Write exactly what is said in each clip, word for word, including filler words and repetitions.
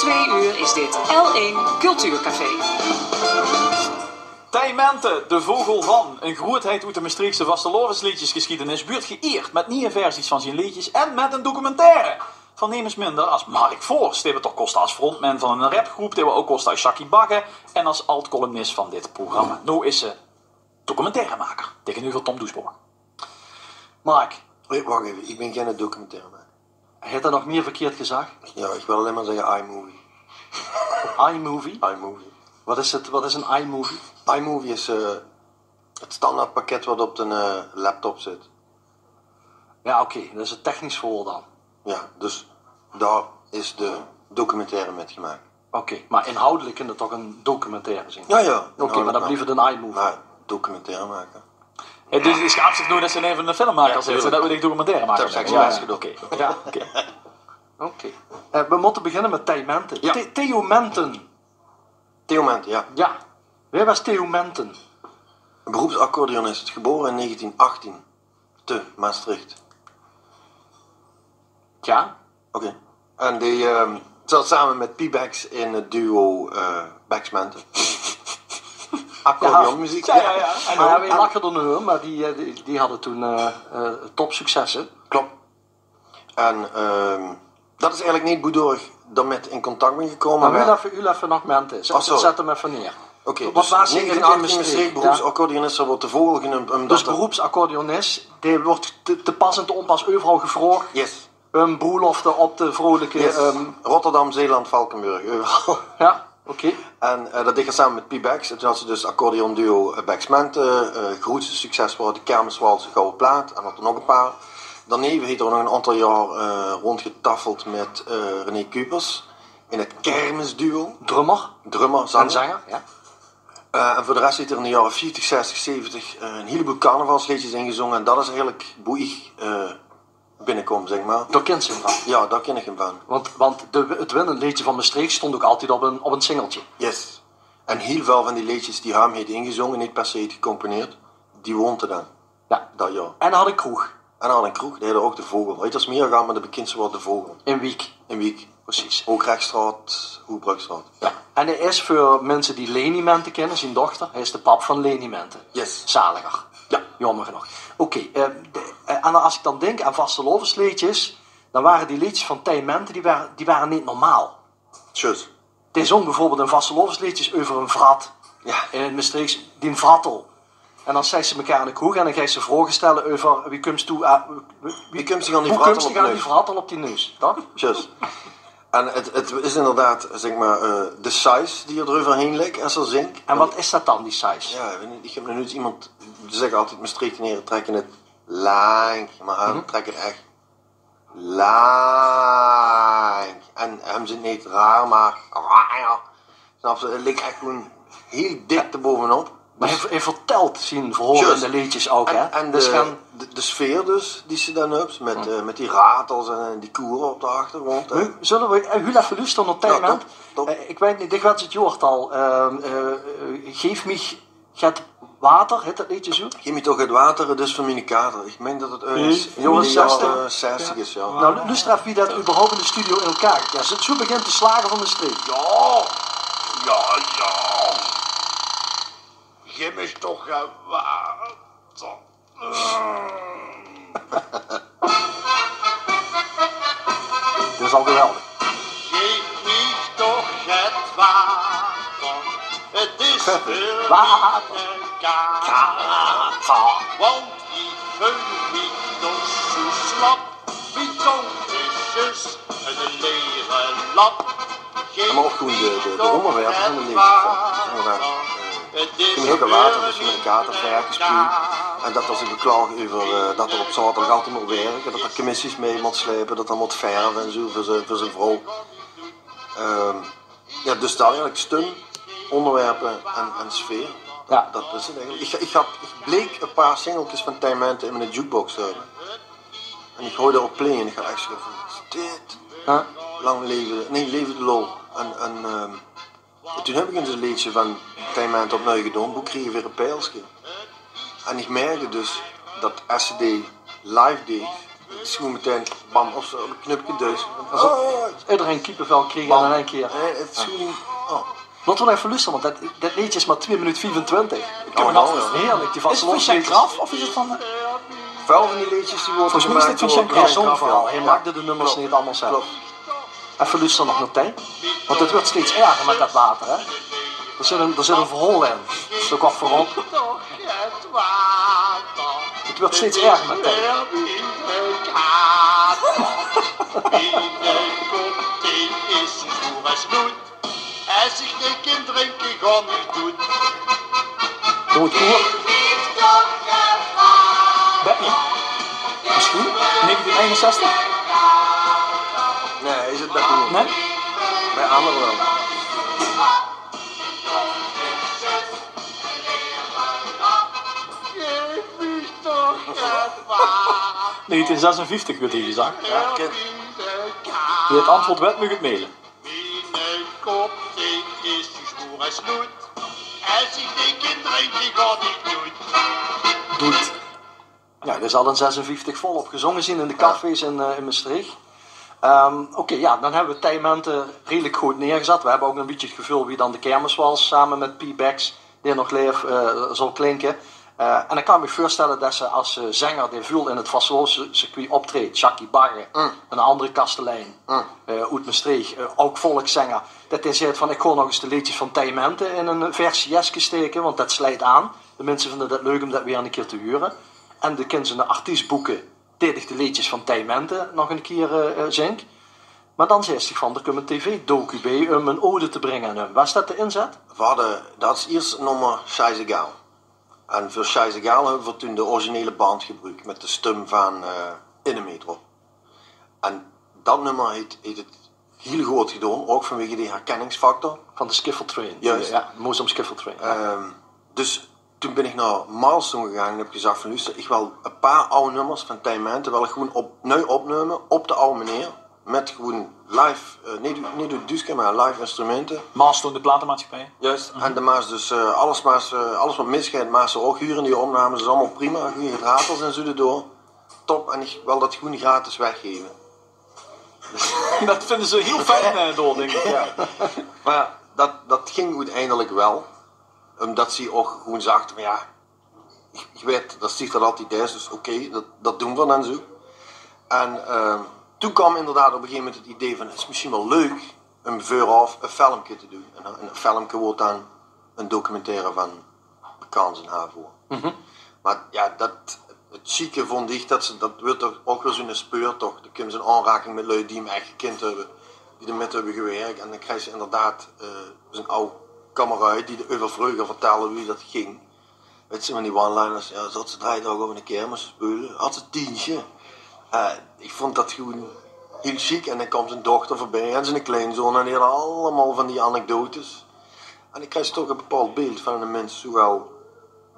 Twee uur is dit L één Cultuurcafé. Tij Mente, de vogel van, ein groeëtheid oet de Mestreechse vastelaovesleedjesgesjiedenis, wuuert geïerd mit nieje versies van zien leedjes en mit ein documentaire van nemes minder as Mark Voors, dae we toch koste as frontman van ein rapgroep, dae we ouk koste as Sjaki Bagge en as ald-columnis van dit programma. Noe is ze documentairemaker taengeneuver Tom Doesborg. Mark. Hé, wach effe, ich bin geine documentairemaker. Haet d'r nog mieë verkieërd gezag? Jao, ich wil allein mer zègke iMovie. iMovie? iMovie. Wat is 't, wat is ein iMovie? iMovie is, eh, 't standaardpakket wat op de, eh, laptop zit. Jao, oké, dat is 't technisch woord dan. Jao, dus dao is de documentaire mit gemaak. Oké, mer inhoudelik kin 't toch ein documentaire zeen? Jao, jao. Oké, mer dan blief 't ein iMovie. Mer documentairemaker. Jao, dus 't is absoluut noe dat ze effe ein film make, dat ze dat wil ich documentaire make. Jao, oké. Jao, oké. Oké. Eh, we mótte beginne mit Tij Mente. Jao. The-, Theo Menten. Theo Menten, jao. Jao. Wae waas Theo Menten? Beroepsaccordeonist, gebore in negentien achttien te Maastricht. Jao. Oké. En dae, ehm, zaot same mit Pie Bex in 't duo, eh, Bex Menten. Accordeonmeziek. Jao, jao, jao. Mer jao, we lache d'r noe óm, mer die, eh, die, die hadde toen, eh, eh, topsuccesse. Klop. En, ehm, dat is eigelik neet boedoor ich dao mit in contact bin gekómme. Mer u effe, u effe nog Menten. Zèt 'm effe neer. Oké, dus negentien achttien in Mestreech, beroepsaccordeonist, d'r wuuert de vogel geneump, ómdat... Dus beroepsaccordeonist, dae wuuert te, te pas en te ónpas euveral gevraog. Yes. Ehm, broelofte, op de vrolike, yes, ehm, Rotterdam, Zeeland, Valkenburg, euveral. Jao, oké. En, eh, dat deeg 'r same mit Pie Bex. En toen had ze dus accordeonduo, eh, Bex Menten. Eh, groetste succes waor de Kermiswals, de Gouwe Plaat. En had 'r nog e paar. Daoneve heet 'r nog 'n aontal jaor, eh, róndgetaffeld mit, eh, René Cupers in 't Kermisduo. Drummer. Drummer, zanger. En zenger, jao. Eh, en veur de res heet 'r in de jaore vieftig, zestig, zeventig, eh, 'n hieleboel carnavalsleedjes ingezónge. En dat is eigelik boe ich, eh, binnekóm, zègk mer. Dao kins se 'm van? Jao, dao kin ich 'm van. Want, want de, 't winnend leedje van Mestreech stóng ouk altied op ein, op ein singeltje. Yes. En hiel väöl van die leedjes die häöm heet ingezónge, neet per se heet gecomponeerd, die wónte dan. Jao. Dat jaor. En hae had ein kroeg. En hae had ein kroeg, dae heet ouk De Vogel. Heet as mieër gaon, mer de bekindste waor De Vogel. In Wiek. In Wiek. Precies. Hoogrechtstraot, Hoogbrugstraot. Jao. En hae is, veur minse die Leni Menten kinne, zien dochter, hae is de pap van Leni Menten. Yes. Zaliger. Jao. Jaomer genóg. Oké, eh, de, eh, en as ich dan dink aan vastelaovesleedjes, dan wore die leedjes van Tij Menten, die wore, die wore neet normaal. Zjus. Dae zóng bieveurbeeld ein vastelaovesleedje euver ein vrat. Jao. In 't Mestreechs, dien vrattel. En dan zègks se mekaar in de kroeg en dan geis se vraoge stelle euver wie kums doe aan, wie, wie kums se aan die vrattel op die neus, toch? Zjus. En 't, 't is inderdaad, zègk mer, eh, de sais die d'r euverhaer ligk es 'r zingk. En wat is dat dan, die sais? Jao, ich weit neet, ich höb nog noeits iemes, ze zègke altied Mestreechtenere trèkke 't laank, mer hae trèk 't ech laank. En hae zingk neet raar, mer raar. Snaps se? 't Ligk ech gewoen hiel dik d'r bovenop. Mer hae, hae vertèlt zien verhaol in de leedjes ouk, hè? En, en de, de, de sfeer dus, die se dan höbs, mit, eh, mit die ratels en, en die koere op de achtergróndj, hè? Zölle we, eh, hiel effe loestere nao Tij Menten? Jao, top, top. Eh, ich weit neet, ich weit 't jaortal, ehm, eh, eh, Geef mich get water, heet dat leedje zoe? Geef mich toch get water, 't is veur miene kater. Ich mein dat 't örges in de jaore zestig is, jao. Noe, loester effe wie dat überhaupt in de studio in elkaar geit. Jao, zoe, zoe begint de slager van Mestreech. Jao, jao, jao. Geef mich toch get water. Dit is al geweldig. Geef mich toch get water. 't Is veur miene kater. Want ich veul mich toch zoe slap. Mien tong is zjus ein lere lap. Mer ouch gewoen de, de, de óngerwerpe van de leedjes, hè. Dus inderdaad, eh, geef mich toch get water, 't is veur miene kater, verkespuuj. En dat 'r zich beklaog euver, eh, dat 'r op zaoterdig altied mót wirke, dat 'r commissies mei mót slepe, dat 'r mót verve en zoe veur zien, veur zien vrouw. Ehm, jao, dus dat eigelik, stum, óngerwerpe en, en sfeer. Jao. Dat is 't eigelik. Ich, ich had, ich bleek e paar singelkes van Tij Menten in mien jukebox te höbbe. En ich houw dao op play en ich had ech zoe van: "Wat is dit?" Jao. Lang leve, nae, leve de lol. En, en, ehm, en toen höb ich ins e leedje van Tij Menten opnui gedoon, Boe kriege veer e peilske? En ich merkde dus dat es se die live deegs, Is gewoen metein bam, op zoe'n knupke dus. Alsof ederein kiepevel kreeg in ein kier. Nae, 't is gewoen, oh. Laote v'r nog effe loestere, want det, det leedje is mer twieë minute viefentwintig. Heerlik, die vastelaovesleedjes. Is 't van Sjeng Graf of is 't van, eh, väöl van die leedjes die waere gemaak door Sjeng Graf. Zoe'n verhaol. Hae maakde de nummers neet allemaol zelf. Klop. Effe loestere nog nao Tij. Want 't wuuert steeds erger mit det water, hè? D'r zit ein, d'r zit ein verhaol in. Zoe kort veurop. 't Wuuert steeds erger mit Tij. 'N kop thee is zoe good es noet. Es ich gein kin drinke, gaon ich doed. Doe 't koer. Beppie. Is 't good? Negentien einenzestig? Nae, is 't Beppie neet? Nae? Bie angere waal. Geef mich toch get water. Negentien zesenvieftig wuuert hie gezag. Jao, kin. Wae 't antwoord wet, maag 't maile. Miene kop thee is zoe zwoer es loed. Es ich die kin drinke, gaon ich doed. Doed. Jao, det zal in zesenvieftig volop gezónge zeen in de cafés in, eh, in Mestreech. Ehm, oké, jao, dan höbbe v'r Tij Menten redelik good neergezat. V'r höbbe ouch e bietje 't geveul wie dan de kermis waas, same mit Piep Bex, dae nog laef, eh, zal klinke. Eh, en dan kan ich mich veurstelle det se es, eh, zenger dae väöl in 't vastelaovescircuit optreedt, Jackie Bagge, 'nen andere kastelein, eh, oet Mestreech, eh, ouch volkszenger, det dae zaet van: "Ich gaon nog ins de leedjes van Tij Menten in ein versie jeske staeke, want det sleit aan. De minse vinge det leuk óm det weer ein kier te hure." En de kins eine artiest boeke dae dich de leedjes van Tij Menten nog ein kier, eh, eh, zingk. Mer dan zaes dich van: "D'r kump ein tv-docu bie óm ein ode te bringe aan häöm." Waas det de inzet? V'r hadde, det is iers nummer Scheißegal. En veur Scheißegal höbbe v'r toen de originele band gebruuk mit de stum van, eh, Innemee d'rop. En det nummer heet, heet 't hiel good gedaon, ouch vanwege die herkenningsfactor. Van de Skiffle Train. Juist. Jao, Moosdom Skiffle Train, jao. Ehm, dus toen bin ich nao Milestone gegange en höb gezag van: "Luuster, ich wil e paar aw nummers van Tij Menten, wil ich gewoen op, nui opnumme, op de aw meneer, mit gewoen live, eh, neet, neet door de duuske, mer live instrumente." Milestone, de platemaatschappij. Juist, en de maas dus, eh, alles maas, eh, alles wat misgeit, maas se ouch hure in die opnames, is allemaol prima, gooj ratels en zoe d'rdoor. Top, en ich wil det gewoen gratis weggeve. Det vinge ze hiel fijn, eh, dao, dink ich, jao. Mer det, det ging oeteindelik waal. Ómdet ze ouch gewoen zagte van: "Jao, ich, ich weit det Stief det altied deis, dus oké, det, det doon v'r dan zoe." En, eh, toen kaom inderdaad op e gegeve moment 't idee van: 't is mesjien waal leuk óm veuraaf e filmke te doon. En, en e filmke woort dan ein documentaire van Bekans en Havo. Mer jao, det, 't sjieke vónj ich det ze, det wuuert toch ouch weer zoe'n speurtoch. Dan kums se in aanraking mit lui die 'm ech gekindj höbbe, die d'r mit höbbe gewirk. En dan kriegs se inderdaad, eh, zoe'n aw kameraod die d'r euver vreuger vertèlde wie det ging. Wèts se, van die one-liners: "Jao, zaots se drie daog op 'n kermis te speule, hads se 't tientje." Eh, ich vónj det gewoen hiel sjiek. En dan kaom zien dochter veurbie en ziene kleinzoon en die hadde allemaol van die anekdotes. En dan kriegs se toch e bepaald beeld van 'ne mins, zoewaal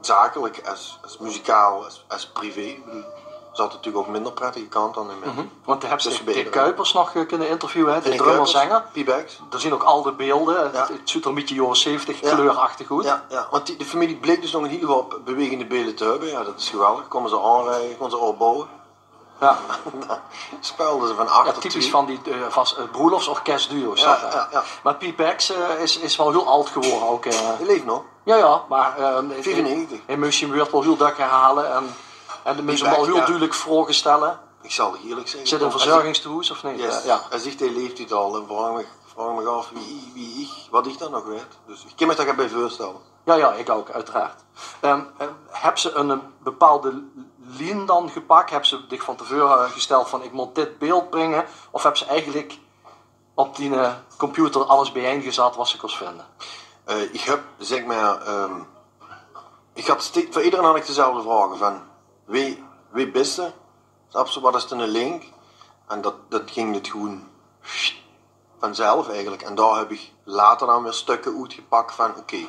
zakelik es, es muzikaal, es, es privé. Ich bedoel, d'r zaote natuurlik ouch minder prettige kante aan in. Want de höbs Dick Kuipers nog, eh, kinne interviewe, hè, de drummer-zenger. Piep Bex. Dao zeen ouch al de beelde. Jao. 't, 't zuut d'r e bietje jaore zeventig kleurachtig oet. Jao, jao, want die, de femilie bleek dus nog 'n hiel hoop bewegende beelde te höbbe. Jao, det is geweldig. Kómme ze aanrieje, kónne ze opbouwe. Jao. Speulde ze van achter. Jao, typisch van die, eh, vas-, eh, broelofsorkesduo's, zag hae. Jao, jao. Mer Piep Bex, eh, is, is waal hiel ald gewore ouch, eh. Dae leef nog. Jao, jao, mer, eh, viefennegentig. Hae mós zien wäörd waal hiel dök herhaole en, en de minse waal hiel dudelik vraoge stelle. Ich zal dich ierlik zègke, zit in verzörgingstehoes of neet? Jao. Hae zaet, hae leef dit al en vraog mich, vraog mich aaf wie, wie ich, wat ich dan nog weit. Dus ich kin mich dao get bie veurstelle. Jao, jao, ich ouch, oeteraard. Ehm, ehm, höbs se 'n, 'n bepaalde lien dan gepak? Höbs se dich van te veure, eh, gesteld van: "Ich mót dit beeld bringe"? Of höbs se eigelik op dien, eh, computer alles biejein gezat wat se kós vinde? Eh, ich höb, zègk mer, ehm, ich had ste-, veur ederein had ich dezelfde vraoge van: "Wae, wae bis se?" Snaps se, wat is de link? En det, det ging dus gewoen vanzelf eigelik. En dao höb ich later dan weer stökke oetgepak van: oké,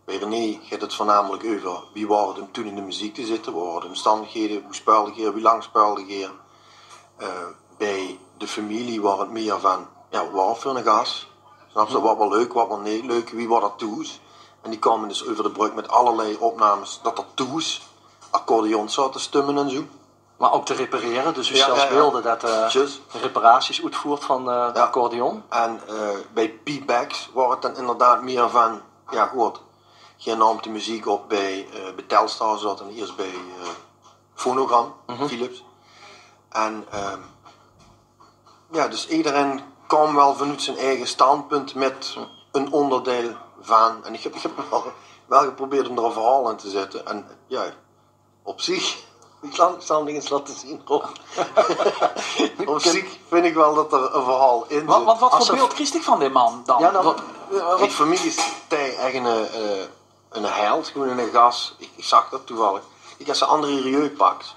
bie René geit 't veurnamelik euver wie waor 't óm toen in de meziek te zitte, wat waore de ómstandighede, wie speulde geer, wie lang speulde geer. Eh, bie de femilie waor 't mieër van, jao, wat waor 't veur 'ne gas? Snaps se, wat waor leuk, wat waor neet leuk, wie waor det thoes? En die kaome dus euver de brök mit allerlei opnames det d'r thoes accordeons zaot te stumme en zoe. Maar ouk te reparere, dus u stèlt beelde det de reparaties oetvoert van de accordeon. En eh, bie P-Bags waor 't dan inderdaad mier van, ja good, geer naomt de meziek op bie, eh, bie Telstar, zaote iers bie eh, Phonogram, Philips. En ehm, ja, dus ederein kaom wel vanoet zien eige standpunt mit 'n oonderdeil van. En ich höb, ich höb wel, wel geprobeerd um d'r 'n verhaol in te zitte. En ja, op zich, ich zal, zal 'm ins laote zeen, Rob. Op zich vind ich wel det d'r 'n verhaol in zit. Wat, wat, wat veur beeld kriegs dich van dae man dan? Ja, dan, wat, wat, veur mich is Thei ech 'n eh, 'n held, gewoen 'ne gas. Ich, ich zag det toevallig. Kiek, es se André Rieu paks,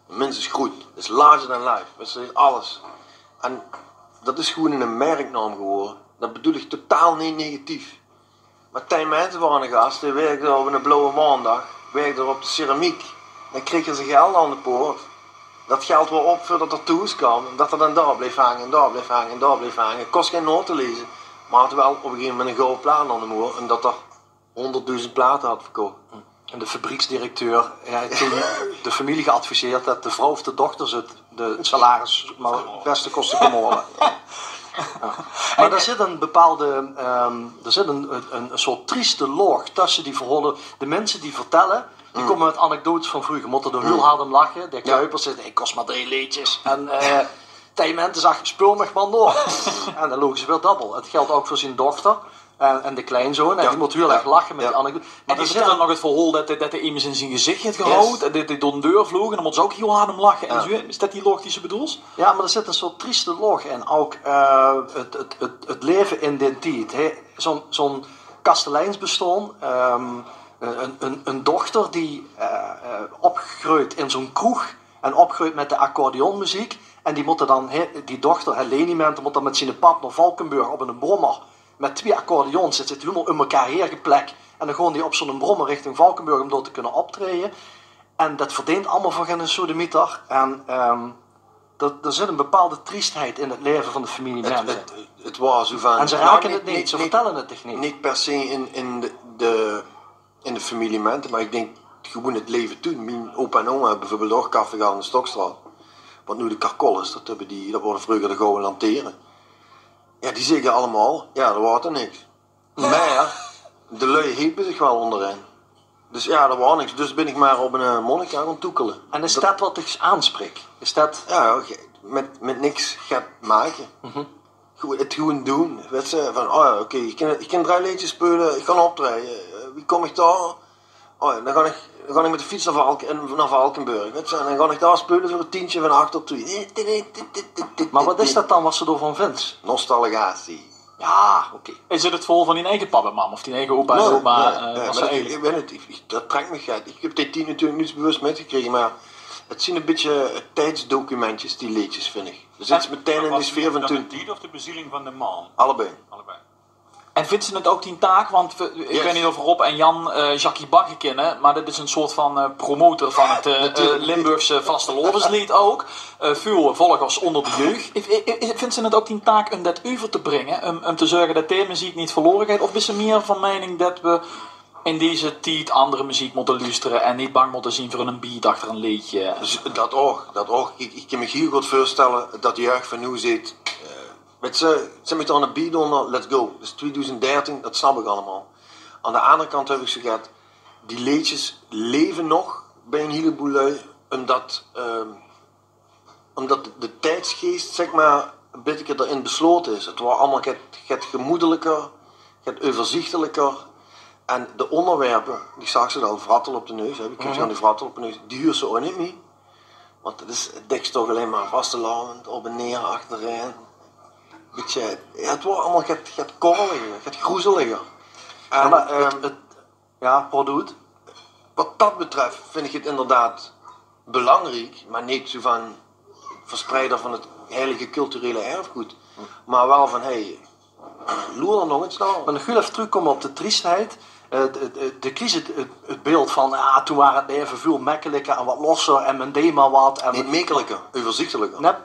de mins is groet, is larger than life, wèts se, is alles. En det is gewoen 'ne merknaom gewore. Det bedoel ich totaal neet negatief. Maar Thei Menten waor 'ne gas, dae wirkde op 'ne blauwe maondaag, wirkde op de ceramiek. Dan kreeg 'r zien geld aan de poort. Det geld waor op veurdet 'r thoes kaom, en det 'r dan dao bleef hange en dao bleef hange en dao bleef hange. Kós gein noot te leze, maar had wel op 'n gegaeve moment 'n gouwe plaat aan de moer, umdet 'r hoonderddoezend plate had verkoch. En de fabrieksdirecteur, hae haet toen de femilie geadviseerd det de vrouw of de dochter ze 't, de, 't salaris maar 't bèste kóste bemole. Ja. Maar d'r zit 'n bepaalde, ehm, d'r zit 'n, 'n, 'n soort trieste laog tösse die verhaole. De minse die vertèlle, die kómme mit anekdotes van vreuger. Mótte d'r hiel hard um lache. De Kuipers zaet: "Ich kós maar drie leedjes." En eh, Thei Menten zag: "Speul mich maar door." En dan loge ze weer dobbel. 't Geldt ouk veur zien dochter. En, en de kleinzoon, en die mót hiel erg lache mit die anekdote. Maar d'r zit dan nog 't verhaol det, det 'r emes in zien gezich haet gehaold, en det 'r door de deur vloog, en dan mótte ze ouk hiel hard um lache. En zoe, is det die laog die se bedoels? Ja, maar d'r zit 'n soort trieste laog in. Ouk eh, 't, 't, 't, 't laeve in daen tied, hè. Zoe'n, zoe'n kasteleinsbestaon, ehm, 'n, 'n, 'n dochter die eh, eh, opgreujt in zoe'n kroeg en opgreujt mit de accordeonmeziek. En die mótte dan, hè, die dochter, hè, Leni Menten, mót dan mit ziene pap nao Valkenburg op 'ne brommer. Mit twieë accordeons, 't zit hielemaol um mekaar haer geplek. En dan gaon die op zoe'n brommer richting Valkenburg um dao te kinne optraeje. En det verdeent allemaol veur geine sodemieter. En ehm, d'r, d'r zit 'n bepaalde triestheid in 't laeve van de femilie Menten. 't, 't, 't waor zoe van, en ze rake 't neet, ze vertèlle 't dich neet. Neet per se in, in de, de, in de femilie Menten, maar ich dink gewoen 't laeve toen. Mien opa en oma höbbe beveurbeeld ouk kaffee gehad in de Stokstraot. Wat noe de Karkol is, det höbbe die, det waore vreuger de Gouwe Lantere. Ja, die zagte allemaol, ja, d'r waor d'r niks. Maar de lui hiepe zich wel óngerein. Dus ja, d'r waor niks. Dus bin ich maar op 'n eh, harmonica gaon toekele. En is det wat dich aansprik? Is det... Ja, oké. Mit, mit niks get make. Gewoen, 't gewoen doon. Wèts se, van, oh ja, oké, ich kin, ich kin drie leedjes speule, ich gaon optraeje. Eh, wie kóm ich dao? Oh ja, dan gaon ich, dan gaon ich mit de fiets nao Valk-, en, nao Valkenburg. Wèts se, en dan gaon ich dao speule veur 't tientje van achter twieë. Maar wat is det dan wat se daovan vinds? Nostalgatie. Ja, oké. Is 't 't verhaol van dien eige pap en mam of dien eige opa en oma? Nae, nae, maar ich, ich weit neet, ich, ich, det trèk mich get. Ich höb dae tied natuurlik noeits bewus mitgekrege, maar 't zien 'n bietje eh, tiedsdocumentjes, die leedjes, vind ich. D'r zits se metein in de sfeer van toen. Van de tied of de bezieling van de man? Allebei. Allebei. En vinds se 't ouk dien taak, want ich weit neet of Rob en Jan eh, Jackie Bagge kinne, maar det is 'n soort van eh, promotor van 't eh, eh, Limburgse vastelaovesleed ouk. Eh, väöl volgers ónder de jeug. Is, is, is, vinds se 't ouk dien taak um det euver te bringe, um, um te zörge det dae meziek neet verlore geit? Of bis se mier van meining det we in deze tied andere meziek mótte loestere en neet bang mótte zien veur 'n beat achter 'n leedje? Dus det ouk, det ouk. Ich, ich kin mich hiel good veurstelle det de jeug van noe zeet, eh, wèts se, zèt mich dao 'ne beat ónder, let's go. Det is twieëdoezend dertien, det snap ich allemaol. Aan de anger kant höb ich zoe get, die leedjes laeve nog bie 'n hieleboel lui, umdet, ehm, umdet de tiedsgeis, zeg maar, 'n bietje d'rin beslaote is. 't Waor allemaol get, get gemoedeliker, get euverzichteliker. En de óngerwerpe, ich zag ze al, vrattel op de neus, hè, wie kins se aan die vrattel op de neus, die huurs se ouk neet mie. Want 't is, 't dèks toch allein maar vastelaovend, op en neer, achterein. Bietje, ja, 't waor allemaol get, get korreliger, get groezeliger. En, ja, maar 't, ehm, 't, ja, wat doet? Wat det betröf vind ich 't inderdaad belangriek, maar neet zoe van verspreider van 't heilige culturele erfgood. Maar wel van, hey, loer d'r nog ins nao. Maar nog hiel effe trökkómme op de triestheid. Eh, de, de, de kriegs 't, 't, 't beeld van, ah, toen waor 't laeve väöl mekkeliker en wat losser en me deej maar wat. En neet mekkeliker, euverzichteliker. Nep.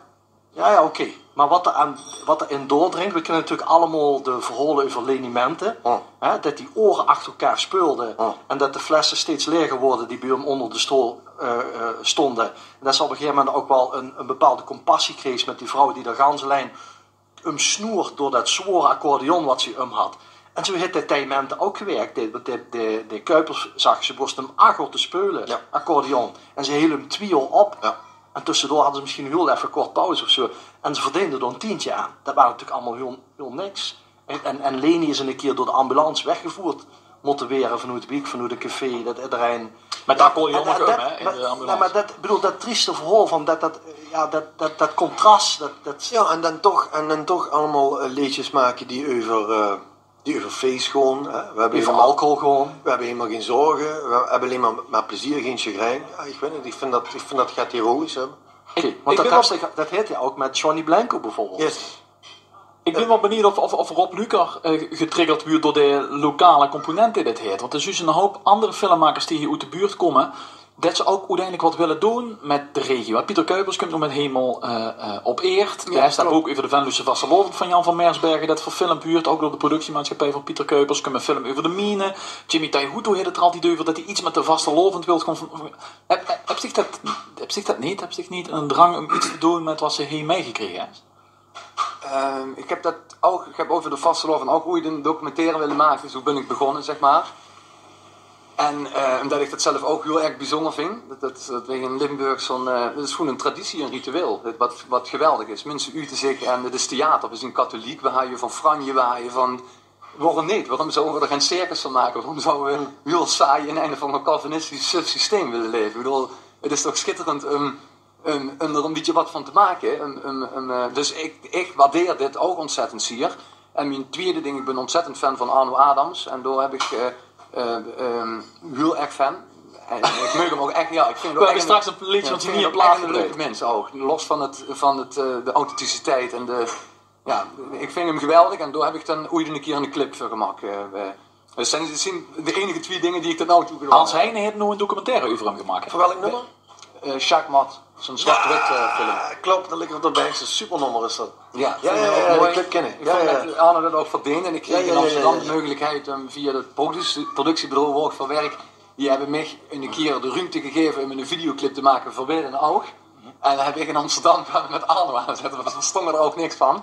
Ja, ja, oké. Maar wat d'r aan, wat d'r in doordringk, we kinne natuurlik allemaol de verhaole euver Leni Menten, hè, det die oere achter elkaar speulde en det de flesse steeds laeger woorte die bie häöm ónder de stool eh, eh, stónge. En det ze op ein gegaeve moment ouch waal ein, ein bepaalde compassie kreeg mit die vrouw die d'r gans allein um snoer door det zwaor accordeon wat ze um had. En zoe haet det Tij Mente ouch gewirk. De, de, de, de Kuipers zag, ze wóste um ach oor te speule, accordeon. En ze heel um twie oor op. En tössedoor hadde ze mesjien hiel effe kort pauze of zoe. En ze verdeende d'r ein tientje aan. Det waas natuurlik allemaol hiel, hiel niks. En, en, en Leni is ein kier door de ambulance weggevoerd mótte waere vanoet de wiek, vanoet ein café. Det ederein... Mit det accordeon, in de ambulance. Mer det, bedoel, det trieste verhaol van det, det, ja, det, det, det contras, det, det... Ja, en dan toch, en dan toch allemaol, eh, leedjes make die euver, eh, die euver fees gaon, hè. Euver alcohol gaon. We hebbe hielemaol gein zörge, we hebbe allein mer, mer plezeer, gein chagrijn. Ja, ich weit neet, ich vinj det, ich vinj det get heroïsch, hè. Oké, want det haet hae ouch mit Johnny Blanco bieveurbeeld. Yes. Ich bin waal benuujd of, of, of Rob Luker, eh, getriggerd wuuert door de lokale component die det haet. Want d'r zeen ein houp anger filmmakers die hie oet de buurt kómme, det ze ouch oeteindelik get wille doon mit de regio. Pieter Kuipers kump noe mit Hemel, eh, eh, op Eerd. Dae haet det book euver de Venlose vastelaovend van Jan van Mersbergen, det verfilmp wuuert, ouch door de productiemaatschappij van Pieter Kuipers. Kump ein film euver de miene. Jimmy Taihutu haet 't d'r altied euver det hae get mit de vastelaovend wilt gaon. Höb, höb, höbs dich det, höbs dich det neet, höbs dich neet ein drang um get te doon mit wat se hie mitgekrege höbs? Ehm, ich höb det ouch, ich höb euver de vastelaovend ouch oeats ein documentaire wille make. Zoe bin ich begós, zeg mer. En, eh, umdet ich det zelf ouch hiel erg bezunjer vinj. Det, det, det we in Limburg zoe'n, eh, det is gewoen ein traditie, ein ritueel. Det wat, wat geweldig is. Minse ute zich en 't is theater. We zeen katholiek, we haje van franje, we haje van... Waorum neet? Waorum zouwe we d'r gein circus van make? Waorum zouwe we hiel saai in ein of anger Calvinistisch suf systeem wille laeve? Ich bedoel, 't is toch sjitterend um um, um d'r ein bietje wat van te make. Um, um, um, eh, dus ich, ich waardeer dit ouch ontzettend zier. En mien twiede ding, ich bin ontzettend fan van Arno Adams. En dao höb ich, eh, eh, um, hiel erg fan. En ich maag 'm ouch ech, ja, ich vinj 'm ouch ech ein, straks ein leedje, ja, van ich vinj 'm ouch ech ein leuke mins ouch. Los van 't, van 't, eh, de authenticiteit en de, ja, ich vinj 'm geweldig en dao höb ich dan oeats ein kier ein clip veur gemaak. Eh, eh, det zeen, det zeen de einige twie dinger die ich tot noe toe gedaon höb. Hans Heijnen haet noe ein documentaire euver 'm gemaak. Veur welk nummer? Eh, Sjaak Mat, zoe'n zwart-wit, eh, film. Ja, klop, det ligk d'r bie. Zoe'n supernummer is det. Ja, ja, ja, ja, det clip kin ich. Ich vinj det Arno det ouch verdeent. En ich kreeg in Amsterdam de meugelikheid um via 't productie-, productiebureau wo ich veur wirk, die höbbe mich ein kier de ruumte gegaeve um ein videoclip te make veur Wit en Aug. En dan höb ich in Amsterdam mit Arno aan zitten, want veer verstónge d'r ouch niks van.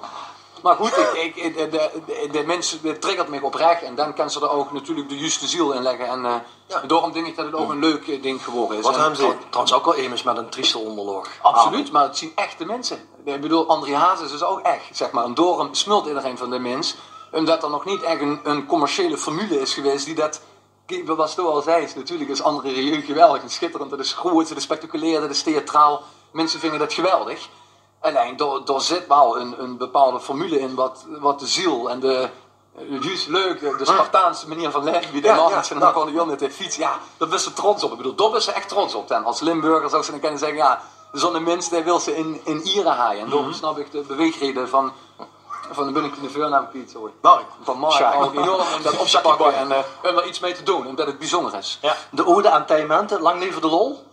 Mer good, ich, ich, de, de, de, de mins, det triggert mich oprech en dan kins se d'r ouch natuurlik de juuste ziel in lègke. En, eh, daorum dink ich det 't ouch ein leuk, eh, ding gewore is. Wat en höbbe ze trouwens ouch waal emes mit ein trieste óngerlaog. Absoluut, mer 't zeen echte minse. Ich bedoel, André Hazes is ouch ech, zeg mer. En daorum smult ederein van de mins, umdet d'r nog neet ech ein, ein commerciële formule is gewaes die det Kiek, wat doe al zeis, natuurlik is André Rieu geweldig en sjitterend. Det is groeats, det is spectaculair, det is theatraal. Minse vinje det geweldig. Allein, dao, dao zit waal ein, ein bepaalde formule in wat, wat de ziel en de, eh, juus leuk, de, de Spartaanse meneer van laeve, wie de man mit zien accordeon, mit de fiets. Ja, dao bis se trots op. Ich bedoel, dao bis se ech trots op. En es Limburger zouws se dan kinne zègke, ja, zoe'n mins, dae wils se in, in iere haje. En daorum snap ich de beweegrede van van de Bunnik in de veurnaam kwiet, sorry. Mark. Van Mark ouch enorm um det op te pakke en, eh, um d'r get mei te doon, umdet 't bezunjer is. Ja. De ode aan Tij Mente, Lang leve de lol,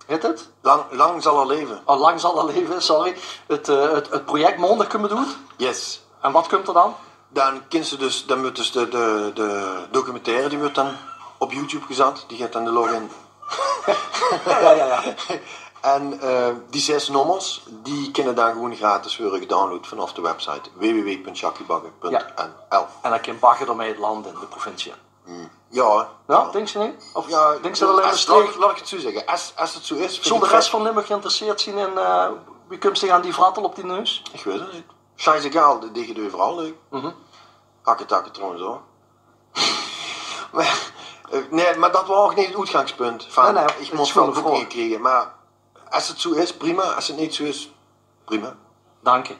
hèt 't? Lang, lang zal 'r leve. Oh, Lang zal 'r leve, sorry. 't, eh, 't, 't project maondig kump oet. Yes. En wat kump d'r dan? Dan kins se dus, dan wuuert dus de, de, de documentaire, die wuuert dan op YouTube gezat. Die geit dan de log in. Ja, ja, ja. En, eh, die zès nommers, die kinne dan gewoen gratis waere gedownload vanaaf de website w w w punt sjakkiebakker punt n l. En dan kin Bakker d'r mei 't land in, de provincie. Ja, dinks se neet? Of dinks se allein Mestreech? Laot ich 't zoe zègke. Es, es 't zoe is, zól de res van Limburg geïnteresseerd zien in, eh, wie kums se aan die vrattel op die neus? Ich weit 't neet. Scheißegal, die geit euveral leuk. Hakke takke trouwens ouch. Mer, eh, nae, mer det waas ouch neet 't oetgangspunt. Van, ich mós waal boekinge kriege. Mer es 't zoe is, prima. Es 't neet zoe is, prima. Dank je.